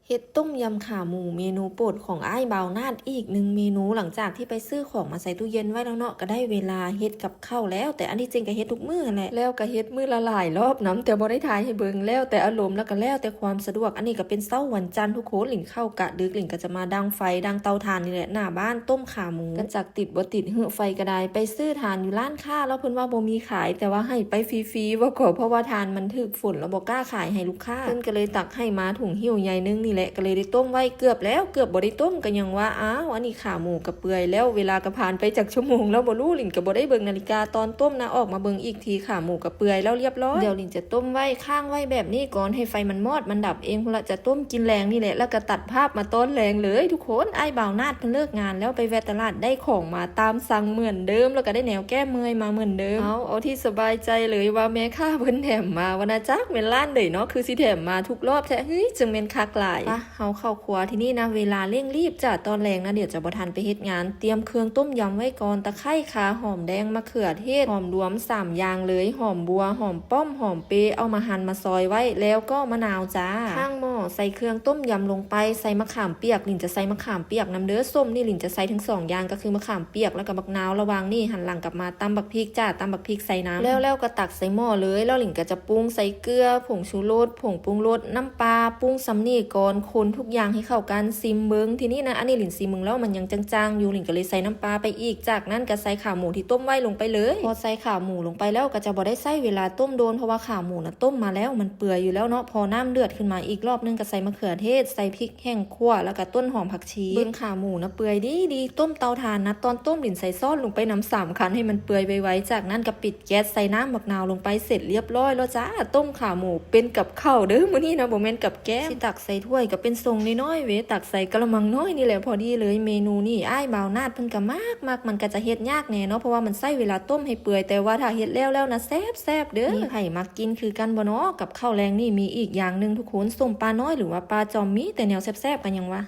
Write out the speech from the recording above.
ເຮັດຕົ້ມຍຳຂາໝູ ເມນູໂປດຂອງອ້າຍບ່າວນາດອີກໜຶ່ງເມນູ. ຫຼັງຈາກທີ່ໄປຊື້ຂອງມາໃສ່ຕູ້ເຢັນໄວ້ແລ້ວເນາະ ກໍໄດ້ເວລາເຮັດກັບເຂົ້າແລ້ວ. ແຕ່ອັນທີ່ຈິງກໍເຮັດທຸກມື້ຫັ້ນແຫຼະ ແລ້ວກໍເຮັດມື້ລະຫຼາຍລອບນຳ ແຕ່ບໍ່ໄດ້ຖ່າຍໃຫ້ເບິ່ງ ແລ້ວແຕ່ອາລົມ ແລ້ວກໍແລ້ວແຕ່ຄວາມສະດວກ. ອັນນີ້ກໍເປັນເຊົ້າວັນຈັນທຸກຄົນ ລິນເຂົ້າກະດຶກ ລິນກໍຈະມາດັງໄຟ ດັງເຕົາຖ່ານນີ້ແຫຼະ ໜ້າບ້ານ ຕົ້ມຂາໝູ ກໍຈັກ ຕິດບໍ່ຕິດ ເຫືອໄຟກໍໄດ້. ໄປຊື້ຖ່ານຢູ່ຮ້ານຄ້າ ແລ້ວເພິ່ນວ່າບໍ່ມີຂາຍ ແຕ່ວ່າໃຫ້ໄປຟຣີໆ ວ່າກໍເພາະວ່າຖ່ານມັນຖືກຝົນ ແລ້ວບໍ່ກ້າຂາຍໃຫ້ລູກຄ້າ. ເພິ່ນກໍເລີຍຕັກໃຫ້ມາຖົງຫິ້ວໃຫຍ່ໜຶ່ງນີ້ແຫຼະ ກໍເລີຍໄດ້ຕົ້ມໄວ້. ເກືອບແລ້ວ ເກືອບບໍ່ໄດ້ຕົ້ມກໍຍັງວ່າ ອ້າວ ອັນນີ້ຂາໝູກໍເປື່ອຍແລ້ວ. ເວລາກໍຜ່ານໄປຈັກຊົ່ວໂມງແລ້ວບໍ່ຮູ້ ລິນກໍບໍ່ໄດ້ເບິ່ງນາລິກາຕອນຕົ້ມນະ ອອກມາເບິ່ງອີກທີຂາໝູກໍເປື່ອຍແລ້ວລຽບຮ້ອຍ. ດຽວລິນຈະຕົ້ມໄວ້ ຄ້າງໄວ້ແບບນີ້ກ່ອນ ໃຫ້ໄຟມັນມອດ ມັນດັບເອງພຸ້ນລະ ຈະຕົ້ມກິນແລງນີ້ແຫຼະ. ແລ້ວກໍຕັດພາບມາຕອນແລງເລີຍທຸກຄົນ ອ້າຍບ່າວນາດເພິ່ນເລີກງານແລ້ວ ໄປແວ່ຕະຫຼາດໄດ້ຂອງມາຕາມສັ່ງເໝືອນເດີມ ແລ້ວກໍໄດ້ແນວແກ້ເມື່ອຍມາເໝືອນເດີມ. ເອົາ ເອົາທີ່ສະບາຍໃຈເລີຍວ່າແມ່ຄ້າເພິ່ນແຖມມາ ວ່ານະຈັກແມ່ນຮ້ານໃດເນາະ ຄືຊິແຖມມາທຸກລອບແທ້ ເຮີ້ຍ ຈັ່ງແມ່ນຄັກຫຼາຍ. ປະ ເຮົາເຂົ້າຄົວ ທີນີ້ນະ ເວລາເລັ່ງລີບຈ້າ ຕອນແລງນະ ດຽວຈະບໍ່ທັນໄປເຮັດງານ. ຕຽມເຄື່ອງຕົ້ມຍຳໄວ້ກ່ອນ ຕະໄຄ ຂ່າ ຫອມແດງ ມະເຂືອເທດ ຫອມລວມ ສາມຢ່າງເລີຍ ຫອມບົ່ວ ຫອມປ້ອມ ຫອມເປ ເອົາມາຫັ່ນມາຊອຍໄວ້ ແລ້ວກໍມະນາວຈ້າ. ຂ້າງໝໍ້ໃສ່ເຄື່ອງຕົ້ມຍຳລົງໄປ ໃສ່ມະຂາມປຽກ ລິນຈະໃສ່ມະຂາມປຽກນຳເດີ. ສົ້ມນີ້ລິນຈະໃສ່ທັງສອງຢ່າງ ກໍຄືມະຂາມປຽກ ແລ້ວກໍບັກນາວ. ລະຫວ່າງນີ້ຫັນຫຼັງກັບມາຕຳບັກພິກຈ້າ ຕຳບັກພິກໃສ່ນຳ ແລ້ວ ແລ້ວກໍຕັກໃສ່ໝໍ້ເລີຍ. ແລ້ວລິນກໍຈະປຸງໃສ່ເກືອ ຜົງຊູລົດ ຜົງປຸງລົດ ນ້ຳປາ ປຸງສ່ຳນີ້ກ່ອນ ຄົນທຸກຢ່າງໃຫ້ເຂົ້າກັນ ຊີມເບິ່ງ. ທີນີ້ນະ ອັນນີ້ລິນຊີມເບິ່ງແລ້ວມັນຍັງຈາງໆຢູ່ ລິນກໍເລີຍໃສ່ນ້ຳປາໄປອີກ. ຈາກນັ້ນກໍໃສ່ຂາໝູທີ່ຕົ້ມໄວ້ລົງໄປເລີຍ. ພໍໃສ່ຂາໝູລົງໄປແລ້ວກໍຈະບໍ່ໄດ້ໃຊ້ເວລາຕົ້ມດົນ ເພາະວ່າຂາໝູນະຕົ້ມມາແລ້ວມັນເປື່ອຍຢູ່ແລ້ວເນາະ. ພໍນ້ຳເດືອດຂຶ້ນມາອີກລອບໜຶ່ງກໍໃສ່ມະເຂືອເທດ ໃສ່ພິກແຫ້ງຂົ້ວ ແລ້ວກໍຕົ້ນຫອມຜັກຊີ. ເບິ່ງຂາໝູນະເປື່ອຍດີໆ ຕົ້ມເຕົາຖ່ານນະ ຕອນຕົ້ມລິນໃສ່ຊ້ອນລົງໄປນຳສາມຄັນ ໃຫ້ມັນເປື່ອຍໄວໆ. ຈາກນັ້ນກໍປິດ ແກັດ ໃສ່ນ້ຳບັກນາວລົງໄປ ເສັດລຽບຮ້ອຍແລ້ວຈ້າ ຕົ້ມຂາໝູເປັນກັບເຂົ້າເດີມື້ນີ້ນະ ບໍ່ແມ່ນກັບແກ້ມ. ຊິຕັກໃສ່ຖ້ວຍກໍເປັນຊົງນ້ອຍໆເວ ຕັກໃສ່ກະລະມັງນ້ອຍນີ້ແຫຼະ ພໍດີເລີຍ. ເມນູນີ້ອ້າຍບ່າວນາດເພິ່ນກໍມັກໆ ມັນກໍຈະເຮັດຍາກແດ່ເນາະ ເພາະວ່າມັນໃຊ້ເວລາຕົ້ມໃຫ້ເປື່ອຍ ແຕ່ວ່າຖ້າເຮັດແລ້ວແລ້ວນະ ແຊບບໆເດີ. ມີໃຜມັກກິນຄືກັນບໍ່ເນາະ ກັບເຂົ້າແລງນີ້? ມີອີກຢ່າງໜຶ່ງທຸກຄົນ ສົ້ມປານ້ອຍ ຫຼືວ່າປາຈອມ ມີແຕ່ແນວແຊບໆ ກໍຍັງວ່າ